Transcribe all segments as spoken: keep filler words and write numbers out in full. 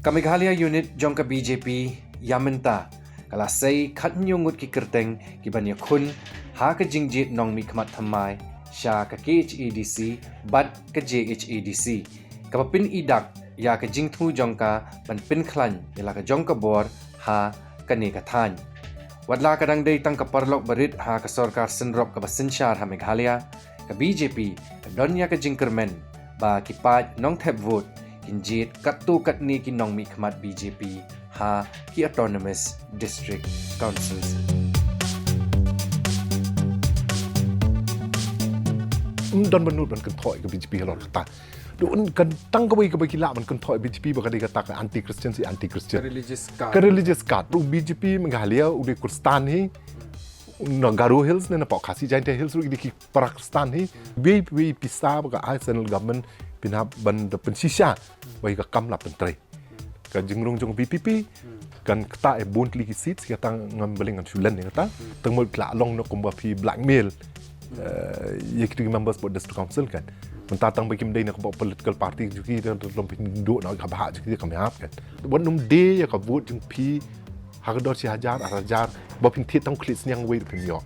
Ka Meghalaya Unit jong ka B J P ïa mynta ka la sei khathynñiew ngut ki kyrteng ki ban ïakhun ha ka jingjied nongmihkhmat thymmai sha ka K H A D C bad ka J H A D C, kaba pyni dak ïa ka jingthmu jong ka ban pynkhlaiñ ïa la ka jong ka bor ha kane ka thaiñ. Wat la ka dang dei tang ka paralok barit ha ka sorkar synrop kaba synshar ha Meghalaya, ka B J P ka don ïa ka jingkyrmen ba ki paid nongthep vote kin jied katto katne ki nongmihkhmat B J P ha ki Autonomous District Councils. Ym don ba nud ban kynthoh ïa ka B J P halor kata. Don kan tang kawei kaba ki lah ban kynthoh ïa B J P ba ka dei kata ka anti-Christian, si anti-Christian. Ka religious card. Ka religious card. Ruh B J P Meghalaya u dei Khristan hi. Na Garo Hills ne na Pok Khasi Jaintia Hills ruh ki dei ki para Khristan hi. Wei wei pisa ba ka ai central government pynhap ban da pynshisha ba ïa ka kam la pyntrei. Ka jingrung jong B P P kan kata e bun tylli ki seat, kata ngam bling ngan shu len ïa kata. Tang mut la long na kumba phi blackmail, eh, ïa kitu ki members bad district council kan. Mynta tang ba kim dei na kumba political party jong ki, da long phi duh na ka bha jong ki kam hap kan. Wat nym dei ïa ka vote jong phi ha ka dor shi hajar ar hajar ba phin thied tang khlieh sniang wei ruh phin ïoh.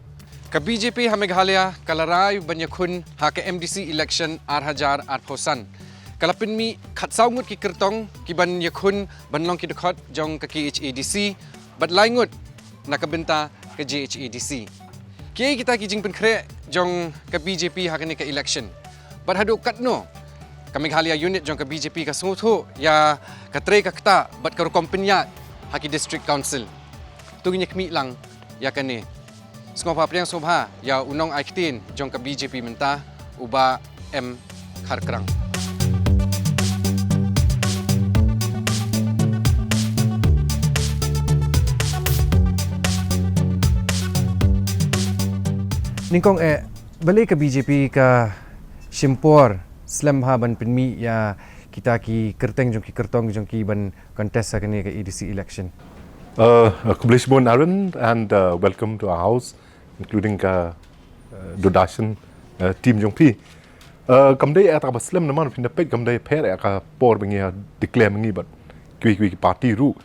Ka B J P ha Meghalaya ka la rai ban ïakhun ha ka M D C election ar hajar arphew san. Ka la pynmih khatsaw ngut ki kyrtong ki ban ïakhun ban long ki dkhot jong ka K H A D C bad lai ngut na ka bynta ka J H A D C. Kiei kita ki jingpynkhreh jong ka B J P ha kane ka election? Bad haduh katno ka Meghalaya Unit jong ka B J P ka sngewthuh ïa ka trei ka ktah bad ka rukom pynïaid ha ki district council? To ngin ïa khmih lang ïa kane. Sngewbha pdiang sngewbha ïa u nongai ktien jong ka B J P mynta, u Bah M Kharkrang. Nyngkong eh, balei ka B J P ka shim por slem bha ban pynmih ïa kita ki kyrteng jong ki kyrtong jong ki ban contest ha kane ka A D C election? Uh, uh, khublei shibun Aaron, and, uh, welcome to our house, including ka, uh, Doordarshan, uh, team jong phi. Uh, kam dei ïa kaba slem namar phin da peit kam dei pher ïa ka por ba ngi declare ma ngi bad kiwei kiwei ki party ruh.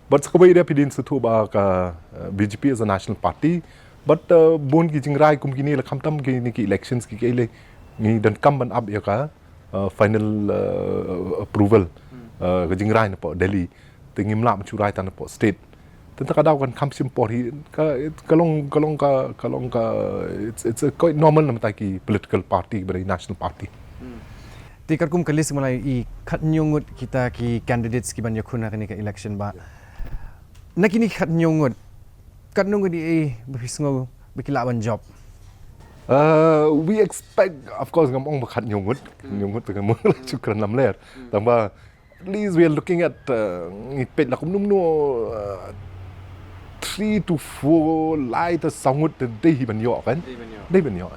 Bad sa kawei de phi dei sngewthuh ba ka, uh, B J P is a national party. Bad, uh, bun ki jingrai kum kine la khamtam kine ki elections ki, ki le ngi donkam ban ap ïa ka, uh, final, uh, approval, uh, ka jingrai na pok Delhi. Te ngim lah ban shu rai tang na pok state. Te ta ka daw kan kham shim por hi ka, ka long, ka long ka, ka long ka, it's, it's a quite normal namar ta ki political party ba dei national party. Te katkum ka list ma la ïohi, khathynñiew ngut kita ki candidates ki ban ïakhun ha kane ka election, Bah. Na kine khathynñiew ngut, katno ngut ïa ba phi sngew ba ki lah ban jop? Uh, we expect, of course, ngam ong ba khathynñiew ngut, khathynñiew ngut te ngam ong la shu kren lamler. Tang ba at least we are looking at, uh, ngi peit la kumno kumno, uh, three to four, lai te saw ngut te dei hi ban ïoh kan? Dei ban ïoh. Dei ban ïoh.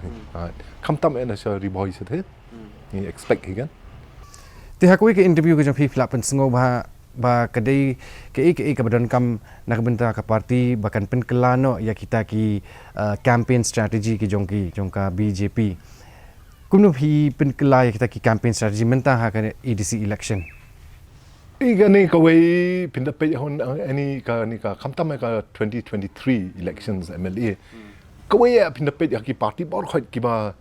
Khamtam eh na sha Ri Bhoi sha te. Ngi expect hi kan. Te ha kawei ka interview ka jong phi, phi la pynsngew ba, ba ka dei kaei kaei kaba donkam na ka bynta ka party ba kan pynkylla noh ïa kita ki, uh, campaign strategy ki jong ki, jong ka B J P. Kumno phi pynkylla ïa kita ki campaign strategy mynta ha ka A D C election? Ïa kane kawei phin da peit hon, uh, ani kane ka khamtam ka twenty twenty-three elections M L A. Kawei ïa phin da peit ïa ki party baroh khoit kiba,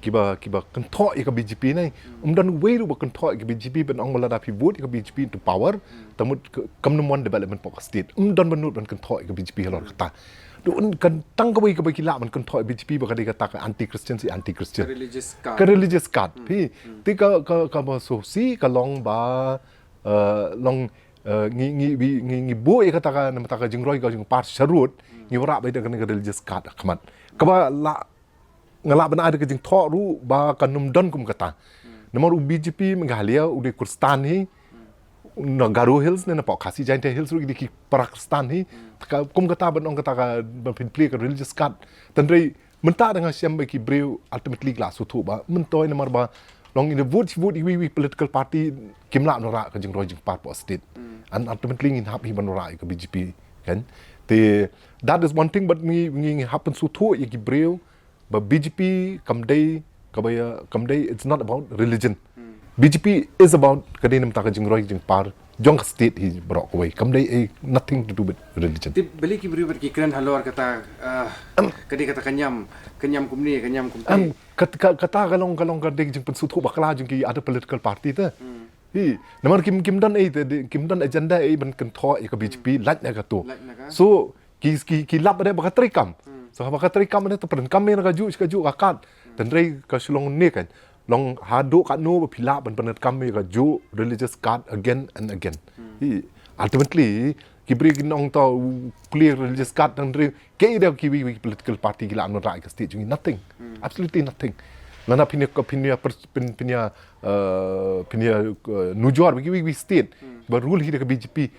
kiba, kiba kynthoh ïa ka B J P ne. Um don uwei ruh ba kynthoh ïa ka B JP ban ong ba lada phi vote ïa ka B J P into power, ta mut ka, kam nym wan development pok ka state. Um don ba nud ban kynthoh ïa ka B J P halor kata. Don kan tang kawei kaba ki lah ban kynthoh ïa ka B J P ba ka dei kata ka anti-Christian, si anti-Christian. Ka religious card. Ka religious card. Phi, te ka, ka, kaba sngewsih ka long ba, uh, long, uh, ngi, ngi, ngi, ngi, ngi buh ïa kata ka, namar ta ka jingroi ka jingpar sharud, ngi wanrah ba ïa kane ka religious card ha khmat. Kaba la nga lah ban ai da ka jingthoh ruh ba kan nym don kum kata. Namar u B J P Meghalaya u dei Khristan hi, na Garo Hills ne na Pok Khasi Jaintia Hills ruh ki dei ki para Khristan hi. Ka, kum kata ban ong kata ka ban pynplie ka religious card. Tang dei mynta da nga shem ba ki briew ultimately ki la sngewthuh ba myntoi namar ba long in the vote, vote iwi iwi political party kim lah ban wanrah ka jingroi jingpar pok state. And ultimately ngin hap hi ban wanrah ïa ka B J P kan. Te that is one thing, but ngi, ngi, ngi hap pynsngewthuh ïa ki briew ba B J P kam dei, kaba ïa, kam dei, it's not about religion. B J P is about ka dei namar ta ka jingroi jingpar jong ka state hi baroh kawei. Kam dei ei nothing to do with religion. Te balei ki briew pat ki kren halor kata, ah, ka dei kata ka niam, ka niam kumne, ka niam kumte. Em, kat-, ka-, kata ka long, ka long ka dei jingpynsngewthuh bakla jong ki other political party te. Hi, namar kim, kim don ei te, kim don agenda ei ban kynthoh ïa ka B J P, lait na kato. Lait na ka. So, ki, ki, ki lap ba ka treikam. So, ba ka treikam te pyndonkam ïa kajuh, kajuh ka card. Tang dei ka shu long ne kan. Long haduh katno ba phi lah ban pyndonkam ïa kajuh religious card again and again. Hi, ultimately, ki briew kin ong to clear religious card tang dei. Kaei de kiwei kiwei political party ki la wanrah ïa ka state jong ngi, nothing. Absolutely nothing. Lada phin ïa, phin ïa pers-, phin, phin ïa, eh, phin ïa, eh, nujor ba kiwei kiwei state ba rule hi da ka B J P.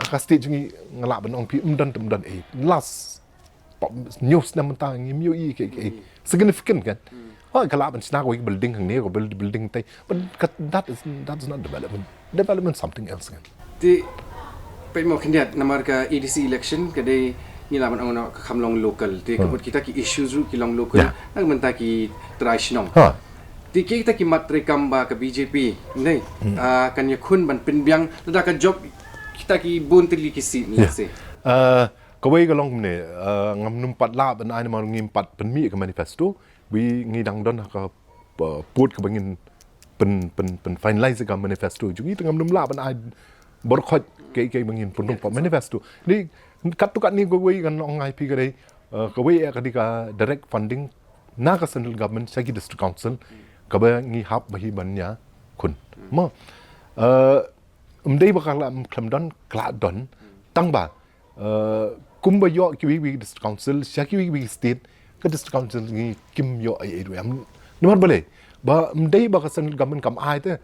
Ka state jong ngi nga lah ban ong phi ym don, ym don ei. Last hynñiew snem mynta ngim ïohi kaei kaei significant kan. Oh, ka lah ban shna kawei building hangne, kawei build-, building te. But ka-, that is, that's not development. Development something else kan. Te peit mo khyndiat, namar ka A D C election ka dei, ngi lah ban ong noh ka kham long local. Te ka mut kita ki issues ruh ki long local. Na ka bynta ki trai shnong. Te kita ki mat treikam ba ka B J P, ne, ah, kan ïakhun ban pynbiang lada ka jop kita ki bun tylli ki seat, ne, se. Ah, kawei ka long kumne, ah, ngam nym pat lah ban ai namar ngim pat pynmih ka manifesto. Wi ngi dang don ha ka, uh, pud kaba ngin pyn, pyn, pyn finalize ka manifesto jong ngi, te ngam nym lah ban ai baroh khoit kaei kaei ba ngin pynrung ka manifesto. Ni katto katne kawei ngan ong ïa phi ka dei, uh, kawei ka dei ka direct funding na ka central government sha ki district council kaba ngi hap ba hi ban ïakhun. Mo, uh, ym dei ba ka la khlem don, ka la don. Tang ba Uh, kumba ïoh kiwei kiwei district council sha kiwei kiwei state, ka district council ngi kim ïoh ei ei ruh em. Namar balei? Ba ym dei ba ka central government kam ai te.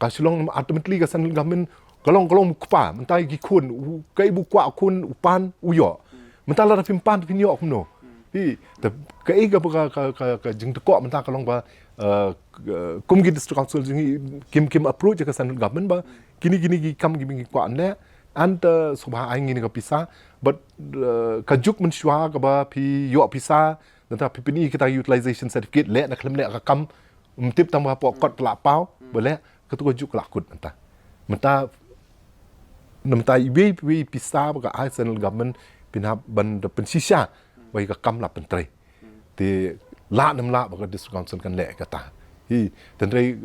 Ka shu long ultimately ka central government ka long, ka long u kpa, mynta ki khun, u, kaei ba u kwah khun u pan u ïoh. Mynta lada phim pan phin ïoh kumno? Hi, te kaei ka, ka, ka, ka, ka jingtyrkhong mynta ka long ba, uh, kum ki district council jong ngi kim, kim approach ka central government ba kine, kine ki kam kiba ngi kwah leh, and, uh, sngewbha ai ngi kine ki pisa, but, uh, ka juk mynshuwa kaba phi ïoh pisa, nangta phi pyni kita utilization certificate, leh ne khlem leh ka kam, ym tip tang ba hapoh kot phi la paw, ba leh, kato ka juk ka la kut mynta. Mynta, mynta iwei, iwei pisa ba ka ai central government phin hap ban da pynshisha, ba ka kam la pyntrei. Te lah ne ym lah ba ka district council kan leh kata. Hi, tang dei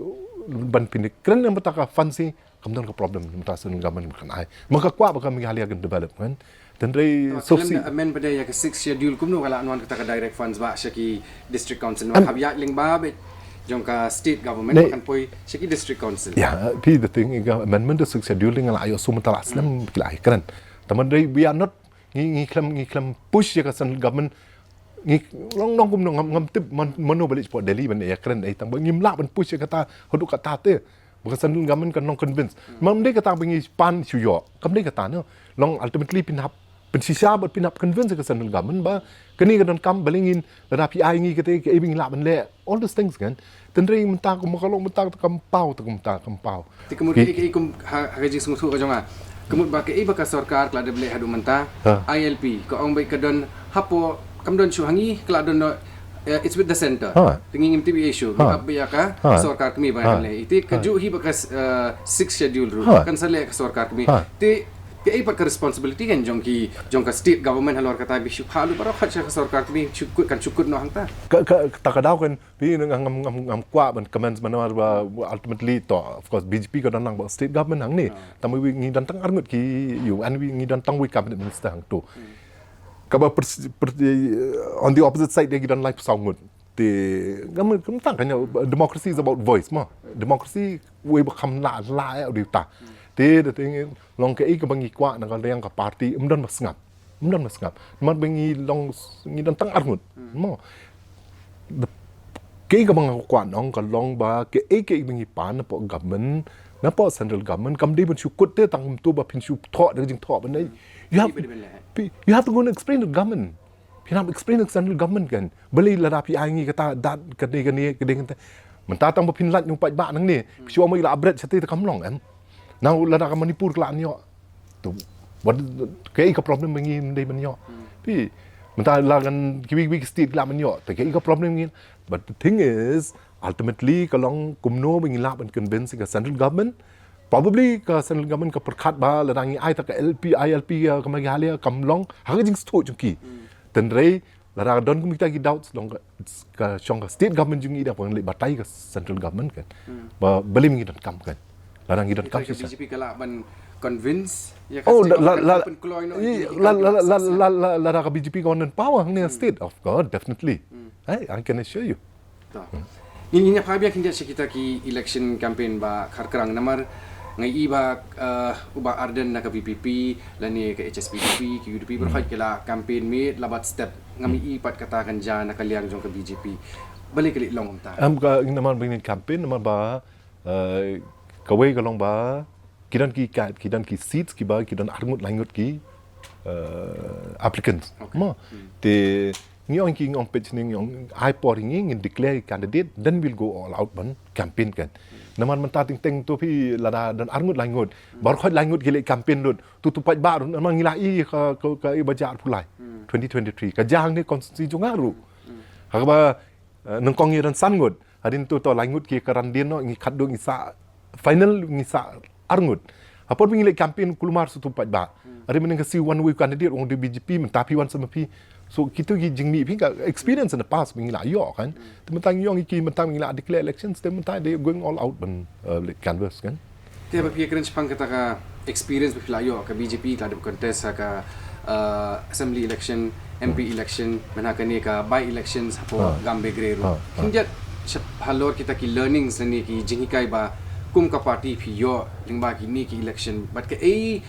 ban pynkren ïa kata ka fund hi, kam don ka problem, mynta central government kan ai. Mynta ka kwah ba ka Meghalaya kan develop kan. Tang dei, so khlem si da amend pat ïa ka sixth schedule kumno ka lah wan kata ka direct funds ba sha ki district council. Namar hap ïaid lyngba beit jong ka state government ba kan poi sha ki district council. Yeah, phi, the thing, ka amendment to sixth schedule dei nga la ïohsngew mynta la slem ki la ïakren. Tang dei we are not ngi, ngi khlem, ngi khlem push ïa ka central government. Ngi long, long kumno ngam, ngam tip man, mano ba leit shapoh Delhi ban ïakren ei, tang ba ngim lah ban push ïa kata haduh katta te ba ka central government kan long convince. Ym dei kata ba ngi pan shu ïoh, kam dei kata, no. Long ultimately phin hap pynshisha bad phin hap convince ka central government ba kane ka donkam, balei ngin, lada phi ai ngi kata kaei ba ngi lah ban leh, all those things kan. Tang dei mynta kumba ka long mynta ka kam paw, te kumta kam paw. Te ka mut kaei, kaei kum ha, ha ka jingsngewthuh ka jong nga. Ka mut ba kaei ba ka sorkar ka la dep leh haduh mynta. I L P ka ong ba ka don hapoh, kam don shuh ha ngi, ka la don, eh, it's with the centre. Te ngi ngim tip ei shuh, ngi ap beit ïa ka sorkar kmie ba kan leh. Te kajuh hi ba ka, eh, sixth schedule ruh kan sa leh ka sorkar kmie. Te kaei pat ka responsibility kan jong ki, jong ka state government halor kata, ba shu phah lut baroh khoit sha ka sorkar kmie, shu kut, kan shu kut noh hangta. Ka, ka, kata ka daw kan Phi, ngam, ngam, ngam, ngam kwah ban comments namar ba ultimately to, of course, B J P ka don lang bad state government hangne. Tang ba ngi don tang arngut ki U N, ngi don tang wei cabinet minister hangto. Kaba pers-, per-, eh, on the opposite side de ngi don laiphew saw ngut. Te ngam, ngam tang kan ïa, democracy is about voice mo. Democracy wei ba kham la, la ïa u dei uta. Te, te, te long kaei kaba ngi kwah na ka liang ka party, ym don ba sngap. Ym don ba sngap. Namar ba ngi long, ngi don tang arngut. Mo. Kaei kaba nga kwah ong ka long ba kaei kaei ba ngi pan napoh government, napoh central government, kam dei ban shu kut te tang kumto ba phin shu thoh da ka jingthoh ban dei. You have, you have to go and explain to government. Phin hap explain to central government kan. Balei lada phi ai ngi kata, dat, ka dei kane, ka dei kata. Mynta tang ba phin lait na u paidbah nangne. Phi shu ong ba i la upgrade shatei te kam long em. Nang lada ka Manipur ka la ïoh. To, what, kaei ka problem ba ngi dei ban ïoh. Phi, mynta la kan kiwei kiwei state la ban ïoh. Te kaei ka problem ngi. But the thing is, ultimately ka long kumno ba ngi lah ban convince ka central government. Probably ka central government ka pyrkhat ba lada ngi ai ta ka L P, I L P ka Meghalaya kam long ha ka jingsngewthuh jong ki. Tynrai lada don kum kita ki doubts long ka, ka shong ka state government jong ngi da pang leh batai ka central government kan. Ba balei ngi donkam kan. Lada ngi donkam. Ka B J P ka lah ban convince ya ka Oh, state la, la, government la, pynkloi noh i, ïa la, la, la, la, la, la, lada ka B J P ka wan in power hangne state, of course, definitely. I, I can assure you. To. Ngin, ngin ïa phai biang khyndiat sha kita ki election campaign ba kharkrang namar nga i ba, eh, u Bah Ardent na ka V P P lane ka H S P D P, ka U D P, baroh ki la campaign mih la bat step, ngam i pat kata kan jia na ka liang jong ka B J P. Balei ka leh long kumta? Em ka namar ba ngin campaign namar ba, eh, kawei ka long ba ki don ki ka, ki don ki seats kiba ki don arngut laingut ki, eh, applicants. Okay. Mo. Te ngi ong ki ngi ong pitch ni ngi ong ai por ngi ngin declare candidate, then we'll go all out ban campaign kan. Namar mynta teng teng to phi lada don arngut laingut. Baroh khoit laingut ki leh campaign lut. Tu tu paidbah ruh namar ngi la i ka, ka, ka i ba jia arphew lai. Twenty twenty-three. Ka jia hangne constituency jong nga ruh. Ha kaba, eh, nyngkong ngi don san ngut. Hadien to to laingut ki ka randien noh ngi khatduh ngi sah final ngi sah arngut. Hapor ba ngi leh campaign kulmar shuh tu paidbah. Hadien mynne ka siew one way candidate ong dei B J P mynta phi wan sa ma phi. So kitu ki jingmih phi ka experience in the past ba ngi la ïoh kan. Te mynta ngi ong ki mynta ngi la declare elections te mynta they going all out ban, eh, leh canvass kan. Te ba phi kren shaphang kata ka experience ba phi la ïoh ka B J P ka la dep contest ha ka, uh, assembly election, M P election, mynta kane ka by elections hapoh Gambegre ruh. Khyndiat shap halor kita ki learnings lane ki jinghikai ba kum ka party phi ïoh lyngba kine ki election bad kaei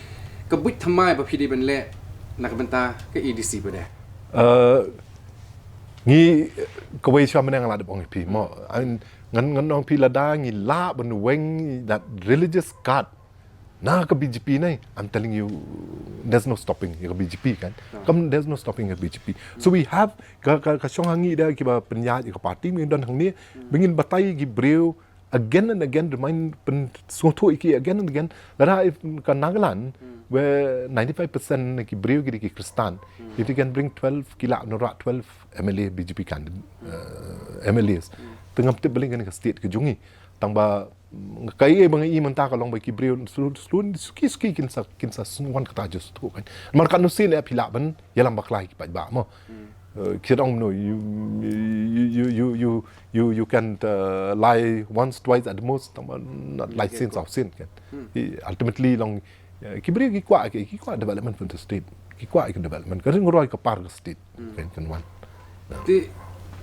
ka buit thymmai ba phi dei ban leh na ka bynta ka A D C pat de. Uh, ngi kawei sha mynne nga la dep ong ïa phi mo. I mean, ngan, ngan ong phi lada ngi lah ban weng that religious card na ka B J P ne, I'm telling you, there's no stopping ïa ka B J P kan. Kam there's no stopping ïa ka B J P. So we have ka, ka, ka shong hangne da kiba pynïaid ïa ka party, ngi don hangne ba ngin batai ki briew again and again, remind pynsngewthuh ïa ki again and again. Lada if ka Nagaland where ninety-five percent ki briew ki dei ki Khristan. If you can bring twelve ki lah nora twelve M L A B J P candidate, uh, M L As. Te ngam tip balei kane ka state ka jong ngi. Tang ba kaei ba nga i mynta ka long ba ki briew slu, slu, suki, suki kin sa, kin sa sngewthuh kata just tu kan. Namar katno sien eh phi lah ban ïalam bakla ïa ki paidbah mo. Eh, ki ong no, you, you can, uh, lie once, twice at the most, tang ba not lie sien saw sien kan. I, ultimately long, eh, ki briew ki kwah, ki, ki kwah development for the state. Ki kwah ki development. Ka ring roi ka par ka state. Kan, kan wan. Te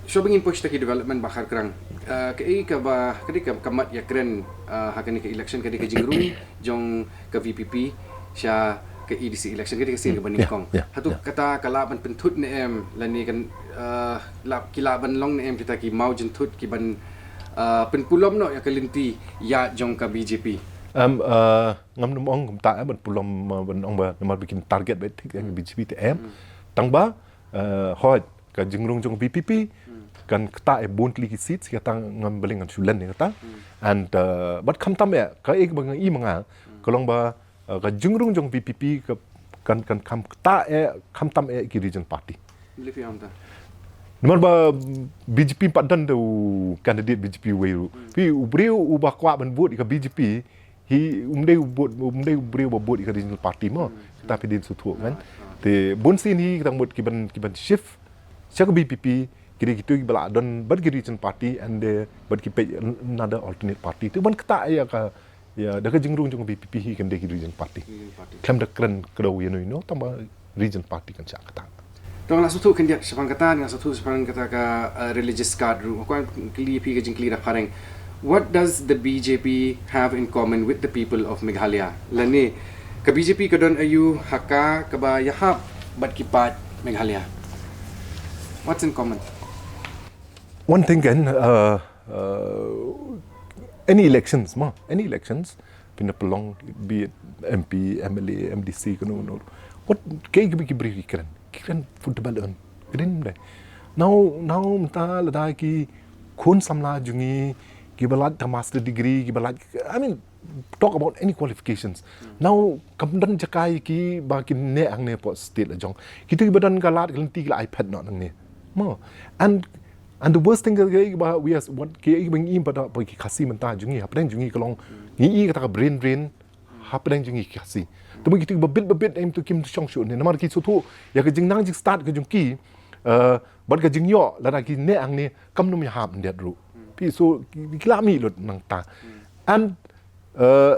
shuwa ba ngin poi sha ki development ba kharkrang. Ah, kaei kaba, ka dei ka, ka mat ïakren, ah, ha kane ka election, ka dei ka jingrung jong ka V P P sha ka A D C election, ka dei ka sien kaba nyngkong. Hato kata ka lah ban pynthut ne em lane kan, ah, lah, ki lah ban long ne em kita ki maw jynthut ki ban, ah, pynpulom noh ïa ka lynti ïa jong ka B J P. Em, ah, ngam nym ong kumta, eh, ban pulom, ah, ban ong ba namar ba kin target ba thik ïa ka B J P te em. Tang ba, eh, hooid ka jingrung jong V P P kan ktah ïa bun tylli ki seat, kata ngam, balei ngan shu len ïa kata. And, uh, bad khamtam ïa kaei ba nga i ma nga ka long ba, uh, ka jingrung jong V P P ka kan, kan kham ktah ïa khamtam ïa ki region party. Namar ba B J P pat don da u candidate B J P wei ruh. Phi u briew uba kwah ban vote ïa ka B J P hi, um dei u vote, um dei u briew ba vote ïa ka regional party mo. Kata phi dei sngewthuh kan. Te bun sien hi kita mut ki ban, ki ban shift sha ka V P P, ki dei kitu kiba lah don bad ki regional party and, eh, bad ki peit another alternate party. Te ban ktah ïa ka, ïa da ka jingrung jong ka V P P hi kan dei ki regional party. Khlem da kren kdew ïano ïano tang ba regional party kan shah ktah. To nga la sngewthuh khyndiat shaphang kata, nga la sngewthuh shaphang kata ka, uh, religious card ruh. Nga kwah kylli phi ka jingkylli da phareng. What does the B J P have in common with the people of Meghalaya? Lane ka B J P ka don aïu ha ka kaba ïahap bad ki paid Meghalaya? What's in common? One thing kan, uh, uh, any elections mo, any elections, pynda pynlong, be it M P, M L A, M D C, kano kano. What, kaei kaba ki briew ki kren? Ki kren for development. Kren dei. Now, now mynta lada ki khun samla jong ngi kiba lait ka master degree, kiba lait, I mean, talk about any qualifications. Now kam don jaka ïa ki ba ki neh hangne hapoh state la jong. Kitu kiba don ka lad ka lynti ki la ai phet noh nangne. Mo. And And the worst thing ka, ka, ba, we are, what, ka, ba ngi im pat, ba ki Khasi mynta jong ngi, hapdeng jong ngi ka long, ngi i kata ka brain drain, hapdeng jong ngi ki Khasi. Te ba ki tu ba bit, ba bit, em tu kim shong shuh ne, namar ki shu tu, ïa ka jingnang jingstad ka jong ki, eh, bad ka jingïoh, lada ki ne ang ne, kam num ïa hap ndiat ruh. Phi so, ki, ki la mih lut nangta. And, eh,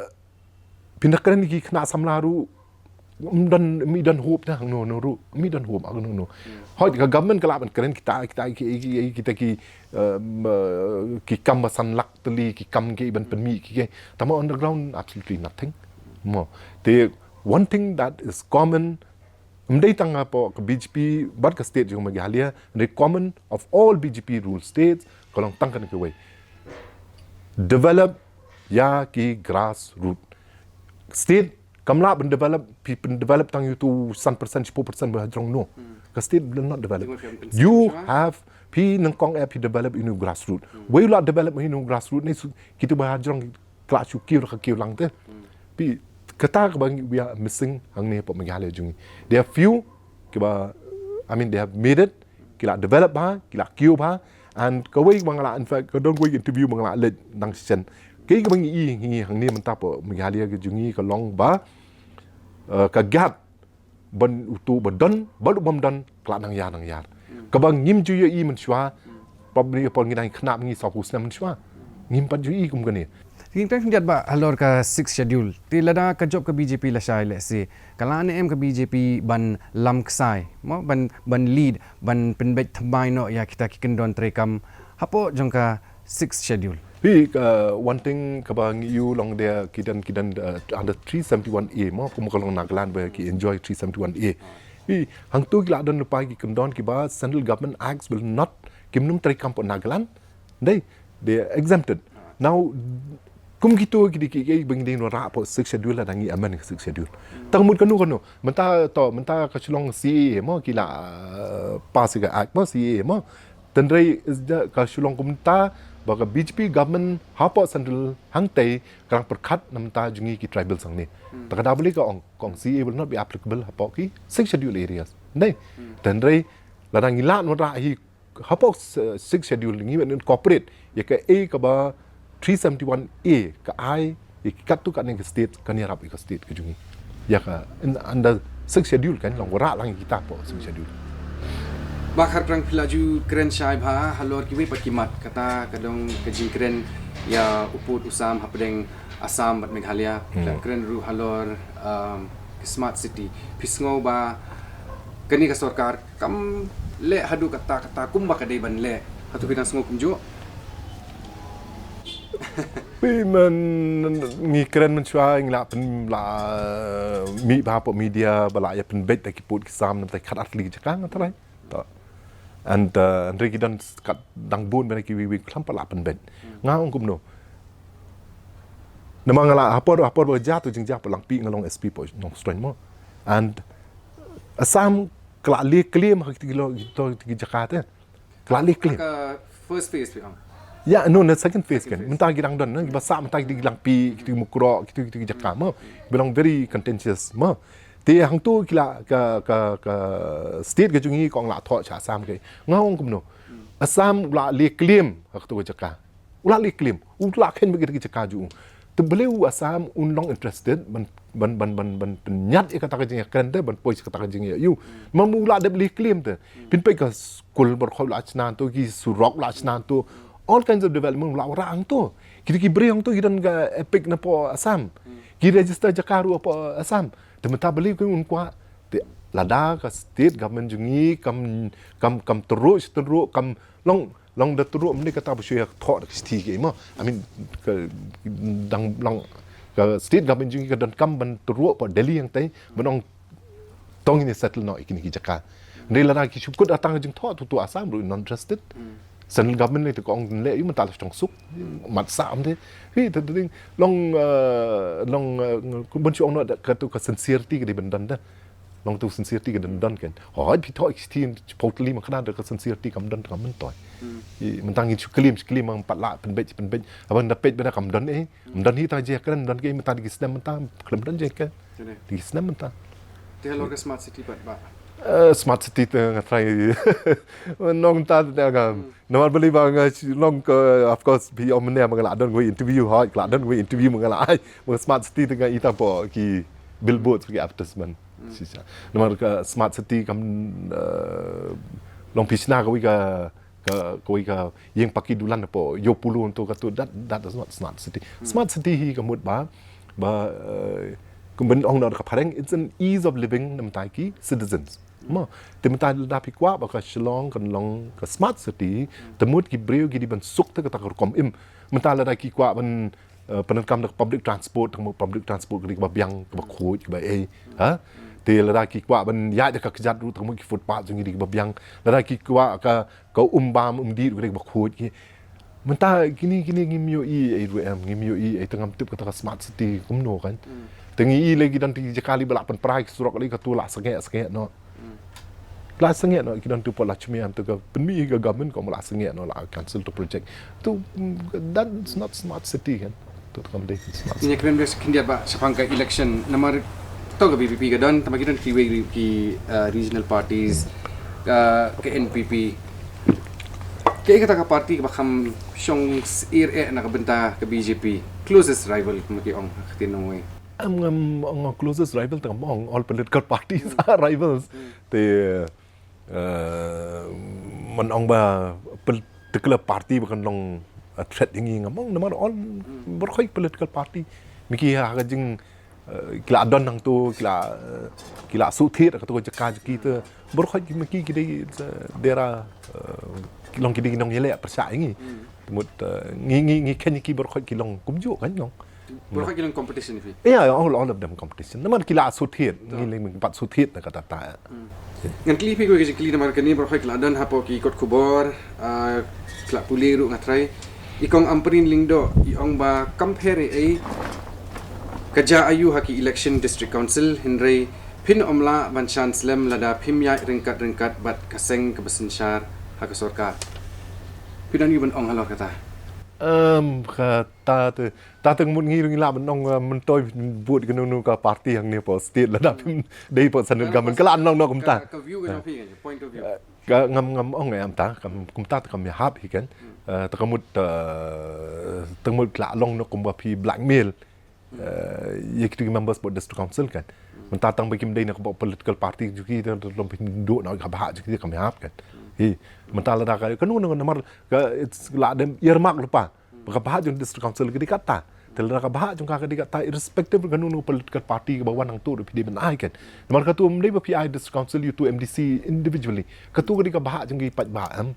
pynda kren ki khynnah samla ruh, ym don, ym don hope te hangno no ruh, ym don hope hangno no. Hooid ka government ka lah ban kren kita, kita, ki, ki, ki, kita ki, um, uh, ki kam ba san lak tylli, ki kam ki ban pynmih ki, ki. Tangba on the ground, absolutely nothing. Mo. Te, one thing that is common, ym dei tang hapoh ka B J P, bad ka state jong Meghalaya, the common of all B J P rule states, ka long tang kane kawei. Develop ïa ki grassroot. State, kam lah ban develop, phi pyndevelop tang ïa utu san percent, shiphew percent ba hajrong no. Ka state will not develop. You have, phi nyngkong eh phi develop ïa uni u grassroot. Wei u lah develop ïa uni u grassroot ne su, kitu ba hajrong ki lah shu kiew, ka kiew lang te. Phi, kata kaba ngi, we are missing hangne hapoh Meghalaya jong ngi. There are few, kiba, I mean, they have made it, ki lah develop bha, ki lah kiew bha, and kawei ba nga lah, in fact, ka don kawei interview ba nga lah leit dang shisien. Kaei kaba ngi i, ngi hangne mynta hapoh Meghalaya ka jong ngi ka long ba, eh, ka gap ban utu ba don, bad u bym don, ka la nang ïar, nang ïar. Kaba ngim ju ïohi mynshuwa, probably hapoh ngi dang khynnah ngi saw phew snem mynshuwa. Ngim pat ju ïohi kum kane. Te ngin kren khyndiat bah halor ka Sixth Schedule. Te lada ka jop ka B J P lashai lehse, ka la ne em ka B J P ban lam ksai, mo, ban, ban lead, ban pynbeit thymmai noh ïa kita ki kyndon treikam hapoh jong ka Sixth Schedule. Phi, uh, one thing kaba ngi ïohi long de ki don, ki don, uh, under three seventy-one A, mo, kum ka long Nagaland ba ki enjoy three seventy-one A. Phi, hangtu ki la don lypa ki kyndon kiba Central Government Acts will not, kim nym treikam hapoh Nagaland. Dei, they are exempted. Now, kum kitu ki dei ki, ki, ba ngi dei wanrah hapoh Sixth Schedule lada ngi amend ka Sixth Schedule. Tang mut kano kano, mynta to, mynta ka Shillong C A A mo, ki la, uh, pass ka Act mo, C A A mo. Tynrai is the, ka Shillong kumta, ba ka B J P government hapoh central hangtei ka dang pyrkhat na bynta jong ngi ki tribal hangne. Te ka da balei ka ong, ka ong C A A will not be applicable hapoh ki Sixth Schedule areas. Dei. Tynrai lada ngi lah wanrah hi hapoh s-, Sixth Schedule ngi incorporate ïa kaei kaba three seventy-one A ka ai ïa ki katto katne ka state, kan ïarap ïa ka state ka jong ngi. Ïa ka in, under Sixth Schedule kan long wanrah lang ïa kita hapoh Sixth Schedule. Bah Kharphrang, phi la ju kren shai bha halor kiwei pat ki mat, kata ka dei ka jingkren ïa u pud u sam hapdeng Assam bad Meghalaya. Phi la kren ruh halor, um, ki smart city. Phi sngew ba kane ka sorkar kam leh haduh katta katta kumba ka dei ban leh. Hato phi dang sngew kumjuh? Phi, man, ngi kren mynshuwa, ngi la pyn, la mih bha hapoh media ba la ïa pynbeit da ki pud ki sam na bynta ki khatar tylli ki jaka, nga tharai. To. And, uh, hynrei ki don kat dang bun bha kiwei kiwei khlem pat la pynbeit. Nga ong kumno. Namar nga la ha por, ha por ba jia tu jingjia hapoh Langpih, nga long S P hapoh Nongstoiñ mo. And Assam ka la leh claim ha kito ki lo, kito ki jaka te. Ka la leh claim. Ka first phase phi ong? Ya, no, na second phase kan. Mynta ki dang don, na, kiba sah mynta ki Langpih, kito ki Mukroh, kito, kito ki jaka mo. Ki long very contentious mo. Te hangtu ki la ka, ka, ka state ka jong ngi ka ong la thoh sha Assam ka. Nga ong kumno. Assam u la leh claim ha kato ka jaka. U la leh claim. U la kheiñ beit kita ki jaka jong u. Te balei u Assam un long interested ban, ban, ban, ban, ban pynïaid ïa kata ka jingïakren te, ban poi sha kata ka jingïaid ïa u. Namar u la dep leh claim te. Phin peit ka skul baroh u la shna hangto, ki surok u la shna hangto. All kinds of development u la wanrah hangto. Kita ki briew hangto ki don ka EPIC napoh Assam. Ki register jaka ruh hapoh Assam. Te mynta balei ki un kwah. Te lada ka state government jong ngi kam, kam, kam tyrwa, tyrwa, kam long, long da tyrwa, mynta kata ba shu ïa thoh da ka shithi ki mo. I mean, ka, dang long, ka state government jong ngi ka donkam ban tyrwa hapoh Delhi hangtei, ban ong to ngin ïa settle noh ïa kine ki jaka. Hynrei lada ki shu kut da tang ka jingthoh, to, to Assam ruh not interested. Central government lei te ka ong leh ïa u mynta la shong suk. Mat sah am te. Hi, te, te, long, uh, long, uh, kumban shu ong noh da, kato ka sincerity ka dei ban don da. Long tu sincerity ka dei ban don kan. Hooid, phi thoh ki shithi shiphew tylli, ma kane da ka sincerity kam don, kam myntoi. Hi, mynta ngin shu claim, shu claim, ma pat la pynbeit, pynbeit. Haba da peit ba da kam don eh. Ym don hi ta jingïakren, ym don ki mynta, da ki snem mynta, khlem don jingïakren. Te halor ka smart city pat bah. Eh, smart city te nga try. Nong ta te ka. Namar beli ba nga long ke, of course, bi om ne ma nga la don wei interview ha, la don wei interview ma nga la ai. Ma smart city te nga ita po ki billboard ki advertisement. Shisha. Namar ka smart city kam, eh, long pishna ka wei ka, ka, ka wei ka ïing paki dulan po, yo pulu to ka tu, that, that is not smart city. Smart city hi ka mut ba, ba, eh, kum ban ong na ka phareng, it's an ease of living namta ki citizens. Mo, te mynta lada phi kwah ba ka Shillong kan long ka smart city, te mut ki briew ki dei ban suk te kata ka rukom im. Mynta lada ki kwah ban, eh, pyndonkam da ka public transport, te mut public transport ka dei kaba biang, kaba khuid, kaba ei, ha? Te lada ki kwah ban ïaid da ka kjat ruh, te mut ki footpath jong ki dei kaba biang. Lada ki kwah ka, ka um bam, um dih ruh ka dei kaba khuid ki. Mynta kine, kine ngim ïohi ei ruh em, ngim ïohi ei, te ngam tip kata ka smart city kumno kan. Te ngi i lei ki don te ki jaka lei ba la pynpra ki surok lei, ka tu la sangeh, sangeh noh. La sangeh noh, ki don tu po la chmia em, te ka pynmih ka government ko la sangeh noh, la cancel tu project. Tu, mm, that's not smart city kan. Tu kam dei smart city. Ïa kren bes khyndiat ba shaphang ka election, namar to ka V P P ka don, tangba ki don kiwei ki, uh, regional parties, uh, ka N P P. Kaei kata ka party kaba kham shong syier eh na ka bynta ka B J P? Closest rival kumba ki ong ha ka ktien nongwei. Em, ngam ong closest rival te ngam ong, all political parties are rivals. Te, eh, man ong ba particular party ba kan long a threat ïa ngi, ngam ong, namar all baroh ki political party. Ma ki ha ka jing, eh, ki la don hangto, ki la, eh, ki la shu thied ha kato ka jaka jong ki te. Baroh ki ma ki ki dei, eh, dera, eh, ki long ki dei ki nongïaleh pyrshah ïa ngi. Te mut, eh, ngi, ngi, ngi khein ïa ki baroh ki long kumjuh kan long. Baroh ki long competition ïa phi? Yeah, all, all of them competition. Namar ki la shu thied, ngi lei ngim pat shu thied na kata ta. Ngan kylli phi kawei ka jingkylli namar kane baroh ki la don hapoh ki kot khubor, ah, ki la pule ruh nga trai. I Kong Ampareen Lyngdoh i ong ba kam pher ei ei ka jia aiu ha ki election District Council, hynrei phin ym lah ban shah slem lada phim ïaid ryngkat ryngkat bad ka seng kaba synshar ha ka sorkar. Phi don aiu ban ong halor kata? Em, kata te, ta te mut ngi ruh ngi lah ban ong, eh, myntoi vote kano kano ka party hangne hapoh state lada phim dei hapoh central government. Ka la ong noh kumta. Ka, ka view ka jong phi, ka point of view. Eh, ka ngam, ngam ong em ta, kam, kumta te kam ïahap hi kan. Eh, te ka mut, eh, te ka mut la long noh kumba phi blackmail. Eh, ïa kito ki members hapoh District Council kan. Mynta tang ba kim dei na ka political party jong ki, te long pynduh noh ka bhah jong ki, kam ïahap kan. Hi, mynta lada ka, kano kano namar ka, it's la dem earmark lypa. Ba ka bhah jong District Council ka dei kata. Te lada ka bhah jong ka ka dei kata, irrespective kano kano political party kaba wan hangto ruh phi dei ban ai kan. Namar katu ym dei ba phi ai District Council ïa uto u M D C individually. Katu ka dei ka bhah jong ki paidbah em.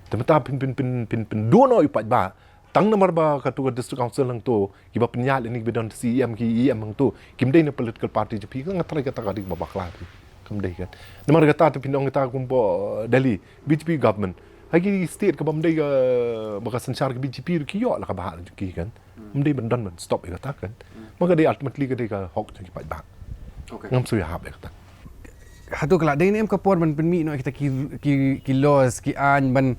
Te mynta phin, phin, phin, phin, pynduh noh ïa u paidbah. Tang namar ba katu ka District Council hangto kiba pynïaid lane kiba don C E M ki E M hangto kim dei na political party jong phi, nga tharai kata ka dei kaba bakla phi. Kam dei kan. Namar kata te phin ong kata kumba, uh, Delhi, B J P government. Ha ki state kaba ym dei ka, ba ka synshar ka B J P ruh ki ïoh la ka bhah jong ki kan. Ym dei ban don ban stop ïa kata kan. Ma ka dei ultimately ka dei ka hok jong ki paidbah. Okay. Ngam shu ïahap ïa kata. Hato ka la dei ne em ka por ban pynmih noh kita ki, ki, ki laws, ki aiñ ban,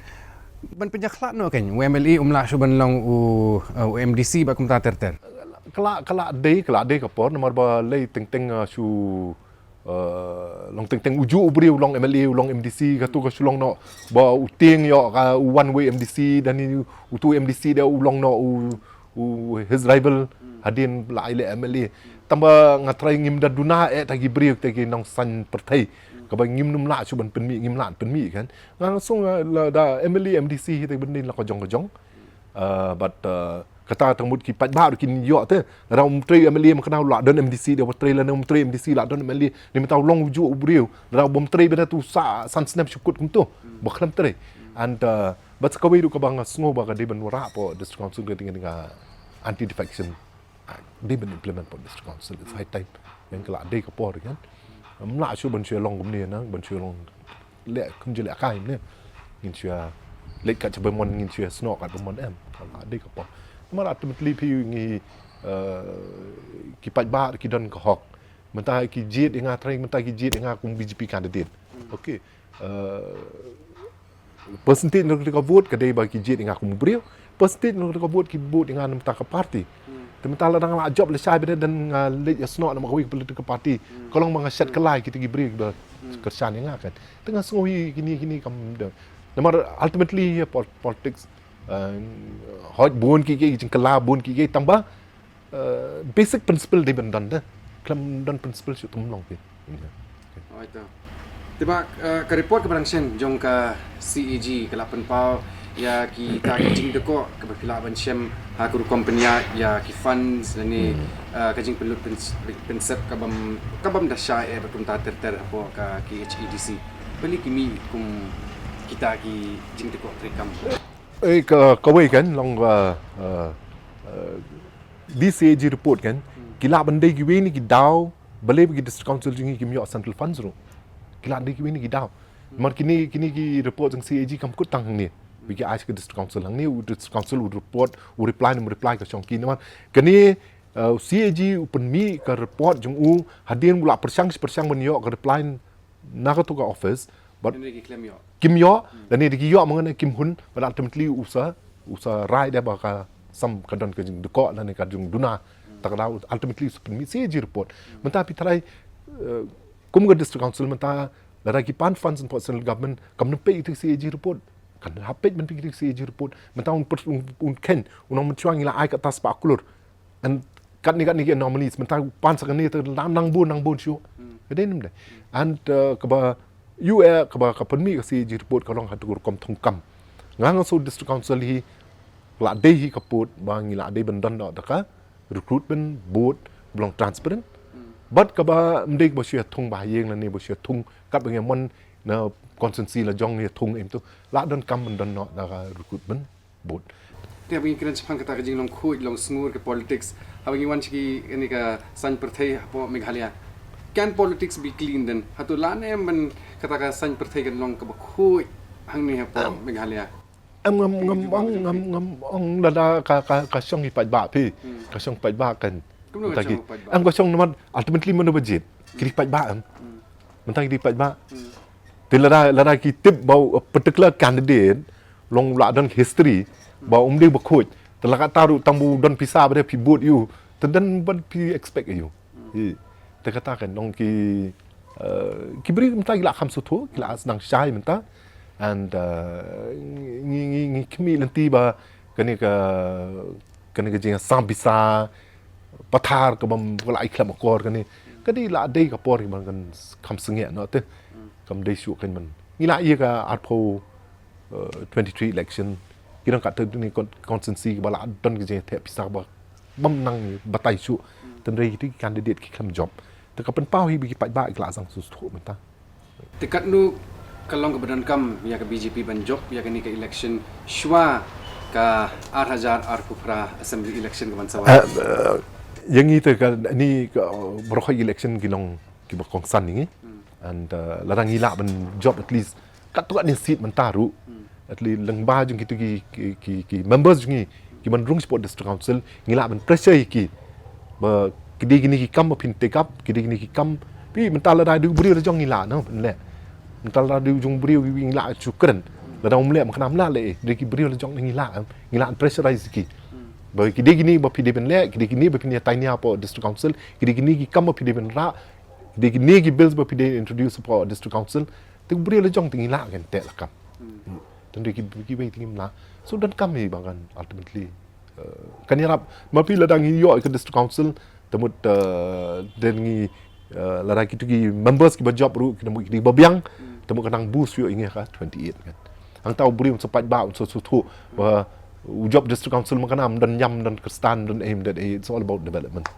ban pynjakhlad noh kan. U M L A um lah shuh ban long u, uh, u M D C bad kumta ter ter. Ka la, ka la dei, ka la dei ka por namar ba lei teng teng, uh, shu, uh, long teng teng ujuh u briew u long M L A, u long M D C, katu ka shu long noh ba u tieng ïoh ka u one way M D C, dan ni uto u M D C de u long noh u u his rival hadien la ai leh M L A. Tang ba nga tharai ngim da duna eh ta ki briew, ta ki nongsan pyrthei. Kaba ngim nym lah shuh ban pynmih, ngim lah pynmih kan. Nga shu nga la da M L A M D C hi te ban dei la ka jong ka jong. Ah, but, ah, kata tang mut ki paidbah ruh kin ïoh te. Lada um trei M L A ma kane u la don M D C de, ba trei lane um trei M D C la don M L A. Ni mynta u long ujuh u briew. Lada bym trei bad tu sa san snem shu kut kumto. Ba khlem trei. And, ah, Bad sa kawei ruh kaba nga sngew ba ka dei ban wanrah hapoh District Council ka dei ka anti defection. Ah, dei ban implement hapoh District Council. It's high time. Ïa ka la dei ka por kan. Ym lah shuh ban shu long kumne na, ban shu long leh kumjuh leh kai ne. Ngin shu leh kat sha ba mon, ngin shu snoh kat ba mon em. Ka la dei ka por. Namar ultimately phi ngi, eh, ki paidbah ki don ka hok. Mynta ki jied ïa nga trai, mynta ki jied ïa nga kum B J P candidate. Okay. Eh, percentage na ka vote ka dei ba ki jied ïa nga kum u briew. Percentage na ka vote ki vote ïa nga na ka bynta ka party. Te mynta lada nga la jop lashai bad nga leit ïasnoh na kawei ka political party, ka long ba nga shet kylla ïa kita ki briew ba kyrshan ïa nga kan. Te nga sngew hi kine kine kam da. Namar ultimately hi pol- politics, eh, hoi bun ki ki jingkylla bun ki ki tang ba, eh, basic principle dei ban don da. Khlem don principle shu tum long phi. Hoi to. Te ba, eh, ka report kaba dang shen jong ka C A G ka la pynpaw ïa kita ki jingdukok kaba phi lah ban shem ha ka rukom pynïaid ïa ki funds lane, eh, ka jingpynlut pyns- pynsep kabym kabym da shai eh bad kumta ter ter hapoh ka K H A D C. Balei ki mih kum kita ki jingdukok treikam? Eh, ka kawei kan long, eh, eh, eh, D C A G report kan, ki lah ban dei kiwei na ki daw, balei ba ki District Council jong ngi kim ïoh central funds ruh. Ki lah dei kiwei na ki daw. Namar kine kine ki report jong C A G kam kut tang hangne. Ba ki ai sha ka District Council hangne, u District Council u report, u reply, um reply ka shong ki. Namar kane, eh, C A G u pynmih ka report jong u hadien u la pyrshang pyrshang ban ïoh ka reply na kato ka office, but kim ïoh, lane da ki ïoh ma nga ne kim hun, but ultimately u sa, u sa rai da ba ka sam ka don ka jingdukok lane ka jingduna. Ta ka daw ultimately u sa pynmih C A G report. Mynta phi tharai, eh, kum ka District Council mynta lada ki pan funds hapoh central government kam nym peit ïa ka C A G report. Kan hap peit ban peit ïa ka C A G report. Mynta un pers- un, un khein, un ong mynshuwa ngi la ai kata spah klur. And katne katne ki anomalies mynta pan sa kane te nang nang bun nang bun shuh. Ka dei nym dei. And, uh, kaba U A kaba ka pynmih ka C A G report ka long ha tu rukom thungkam. Nga nga so District Council hi la dei hi ka pud ba ngi la dei ban don da ka recruitment board ba long transparent. But kaba ym dei ba shu ïa thung ba ha ïing lane ba shu ïa thung kat ba ngi mon na constituency la jong ïa thung em tu la don kam ban don da ka recruitment board. Te haba ngi kren shaphang kata ka jinglong khuid long sngur ka politics, haba ngi wan sha kane ka saiñ pyrthei hapoh Meghalaya, can politics be clean then? Hato la ne em ban kata ka saiñ pyrthei kan long kaba khuid hangne hapoh Meghalaya? Em ngam ngam ong ngam ngam ong lada ka ka ka shong i paidbah phi. Ka shong paidbah kan. Kumno ka shong paidbah? Em ka shong namar ultimately mano ba jied? Ki dei paidbah em. Mynta ki dei paidbah. Te lada lada ki tip ba u particular candidate long la don history ba um dei ba khuid. Te la kata ruh tang ba u don pisa ba dei phi vote ïa u. Te don ban phi expect ïa u. Hi. Te kata kan long ki, eh, ki briew mynta ki la kham suthu, ki la sdang shai mynta. And, eh, ngi ngi ngi khmih lynti ba kane ka kane ka jingïasam pisa pathar ka bym ka la ai khlem akor kane. Ka dei la dei ka por ki ban kan kham sngewthuh noh te. Kam dei shuh kan man. Ngi la ïa ka arphew, eh, twenty-three election. Ki dang kat te ni con- constituency ba la don ka jingïatheh pisa ba bym nang batai shuh. Tynrai ki candidate ki khlem jop. Te ka pynpaw hi ba ki paidbah ki la sdang suthu mynta. Te katno ka long kaba donkam ïa ka B J P ban jop ïa kane ka election shuwa ka ar hajar arphew phra assembly election ka ban sa wan? Eh, eh, ïa ngi te ka ni ka, eh, baroh election ki long kiba kongsan ïa ngi. And, eh, lada ngi lah ban jop at least katto katne seat mynta ruh. At least lyngba jong kitu ki, ki, ki, ki members jong ngi ki ban rung shapoh District Council, ngi lah ban pressure ïa ki. Ba ki dei kine ki kam ba phin take up, ki dei kine ki kam. Phi mynta lada dei u briew la jong ngi lah noh ban leh. Mynta lada dei u jong u briew ngi lah shu kren. Lada um leh mynta ym lah leh, dei ki briew la jong ngi lah, ngi lah pressurize ïa ki. Ba ki dei kine ba phi dei ban leh, ki dei kine ba phin ïa tainia hapoh District Council, ki dei kine ki kam ba phi dei ban rah, ki dei kine ki bills ba phi dei introduce hapoh District Council. Te u briew la jong te ngi lah kan teh la kam. Tang dei ki ki wei te ngim lah. So donkam hi ba kan ultimately, eh, kan ïarap. Ma phi lada ngi ïoh ka District Council, te mut, eh, dei ngi, eh, lada kitu ki members kiba jop ruh ki dei ba biang, te mut kan nang boost ïoh ïa ngi ka twenty-eight kan. Hangta u briew un sa paidbah un sa suthu ba u jop District Council ma kan ym don niam, don khristan, don aim, don aim, it's all about development.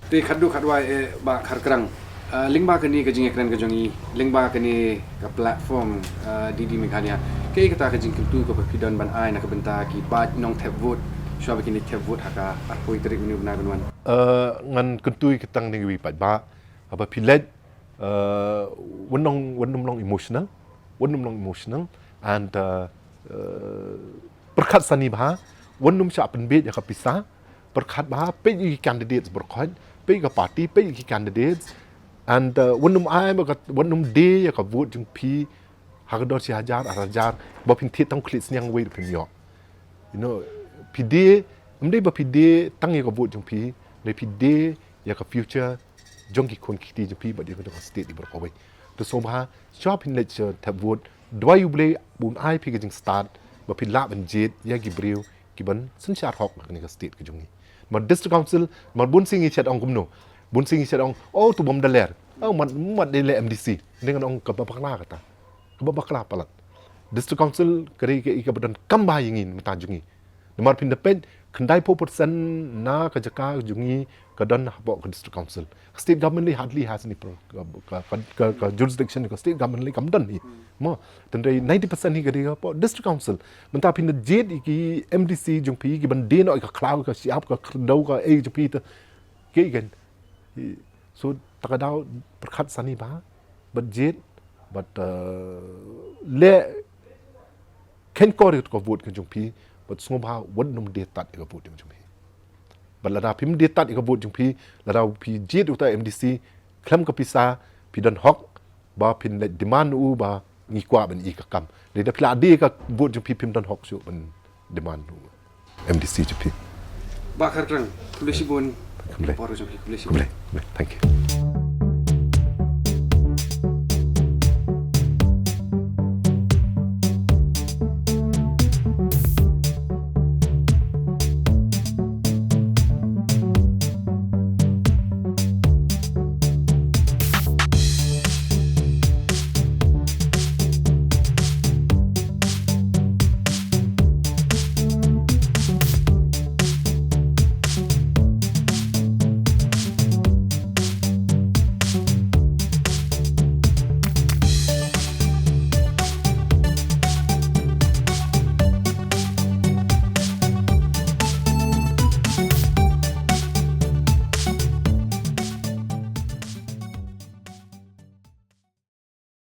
Te khatduh khatwai eh Bah Kharkrang. Ah, lyngba kane ka jingïakren ka jong ngi, lyngba kane ka platform, ah, D D Meghalaya, kaei kata ka jingkyntu kaba phi don ban ai na ka bynta ki paid nongthep vote shuwa ba kin thep vote ha ka arphew tarik mynne u bnai ban wan? Ah, ngan kyntu ïa ka tang na kiwei pat ba haba phi leit, ah, wat nym, wat nym long emotional, wat nym long emotional, and, ah, ah, pyrkhat sani bha, wat nym shah pynbeit ïa ka pisa, pyrkhat bha, peit ïa ki candidates baroh, peit ïa ka party, peit ïa ki candidates. And, uh, wat nym ai ba ka, wat nym die ïa ka vote jong phi ha ka dor shi hajar, ar hajar, ba phin thied tang khlieh sniang wei ruh phim ïoh. You know, phi die, ym dei ba phi die tang ïa ka vote jong phi, hynrei phi die ïa ka future jong ki khun ki kti jong phi bad ïa ka jong ka state baroh kawei. Te sngewbha, shuwa phin leit sha thep vote, duwai U Blei ba un ai phi ka jingstad ba phin lah ban jied ïa ki briew kiban synshar hok ha kane ka state ka jong ngi. Namar District Council, namar bun sien ngi shait ong kumno, bun sien ngi shait ong, oh, to bym da ler, oh, mat, mat dei leh M D C. Ngan ong kaba bakla kata, kaba bakla palat. District Council ka dei kaei kaba donkam bha ïa ngi mynta jong ngi. Namar phin da peit, khyndai phew percent na ka jaka jong ngi ka don hapoh ka District Council. Ka State Government lei hardly has any pro-, ka, ka, ka, ka, ka jurisdiction ka State Government lei kam don hi. Mo, tang dei ninety percent hi ka dei hapoh District Council. Mynta phin da jied ïa ki M D C jong phi kiban die noh ïa ka khlaw, ka shyiap, ka khyrdop, kaei jong phi te. Kaei kan. So, ta ka daw pyrkhat sani bha, bad jied, bad, eh, leh kheiñ kor ïa ka vote ka jong phi, bad sngewbha wat nym die tad ïa ka vote ka jong phi. Bad lada phim die tad ïa ka vote jong phi, lada phi jied uta M D C khlem ka pisa, phi don hok ba phin leit demand u ba ngi kwah ban ïa ka kam. Lada phi la die ïa ka vote jong phi, phim don hok shuh ban demand u M D C jong phi. Bah Kharkrang, khublei shibun. Khublei. Por jong phi, khublei shibun. Khublei. Khublei. Thank you.